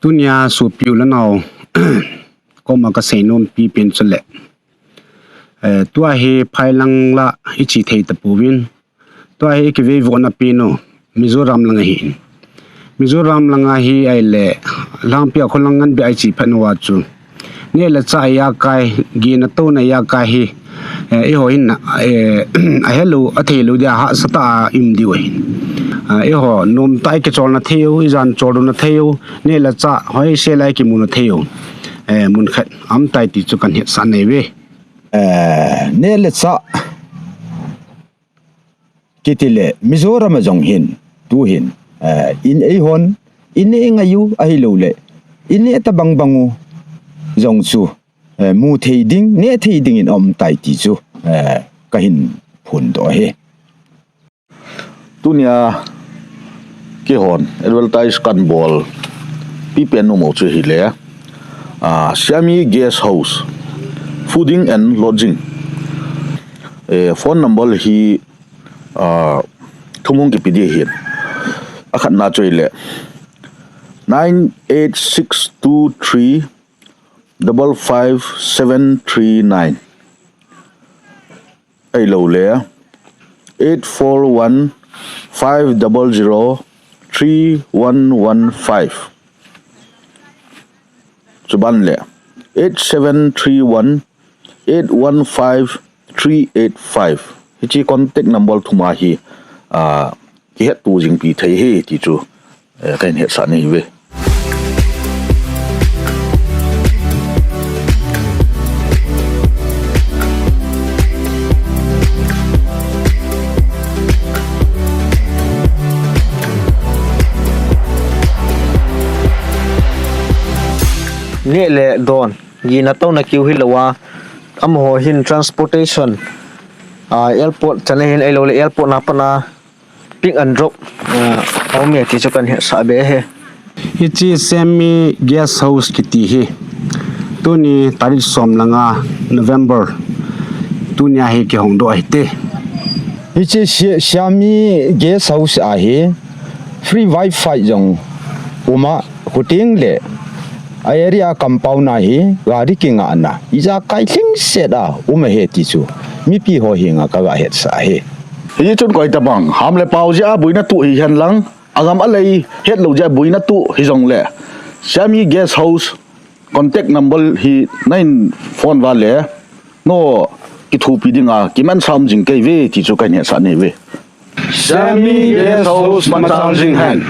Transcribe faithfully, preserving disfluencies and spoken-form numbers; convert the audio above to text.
Tunia sopi u le nao koma kasei nompi pen chu le, eh, tua hi phai lang la iche thei tapouvin, tua hi ikivei vona pen u Mizoram lang ahi. Mizoram lang ahi ahile, Langpia kho lang ngan bia iche phat uva chu, neh le chah a ikai, gehna tohna ikai hi, eh, eiho hin, eh, ahelou, atheilou dia hahsa tah a i um diu ahi. Ah, eiho nomtah a ikicholna thei u, ijan choldohna thei u, neh le chah hoisel a ikimuna thei u, eh, mun khat aum tai ti chu kahin hetsah nahi uve. Eh, neh le chah kiti le Mizoram a jong hin, tu hin, eh, in eihon, in eingai u ahilou le, in neh tabang bang u jong chu, eh, mu thei ding, neh thei ding in aum tai ti chu, eh, kahin phondoh ahi. Tunia keihon advertise kahin bolpi pen nom u chu ahile, ah, Siami Guest House, Fooding and Lodging. Eh, phone number hi, ah, thum hung kipe ding ahin. Akhatna chu ahile, nine eight six two three double five seven three nine. Ahilou le, eight four one five double zero three one one five. Chuban le, eight seven three one eight one five three eight five. Hiche contact number thum a hi, ah, kihetto jingpi thei ahi ti chu, eh, kahin hetsah nahi uve. Neh le don, gehna tohna kiu hilou a, amaho hin transportation, ah, airport chan a hin ahilou le airport na pat a pick and drop, ah, aum e ti chu kahin hetsah be ahi. Hiche Siami Guest House kiti hi, tuni tarik som le nga November, tunia hi kihongdoh ahi te. Hiche Si-, Siami Guest House a hi free wifi jong um a, chuteng le a area compound a hi gari kingahna ijakai lhingset a um ahi ti chu mipi ho henga kaga hetsah ahi. Hichun koi tabang ham le pao jeh a boina toh hihen lang, agam alei hetlou jeh a boina toh hijongle, Siami Guest House contact number hi nahin phone uva le, nakithopi dinga kimansa um jing kei uve ti chu kahin hetsah nahi uve. Siami Guest House machal jing hen.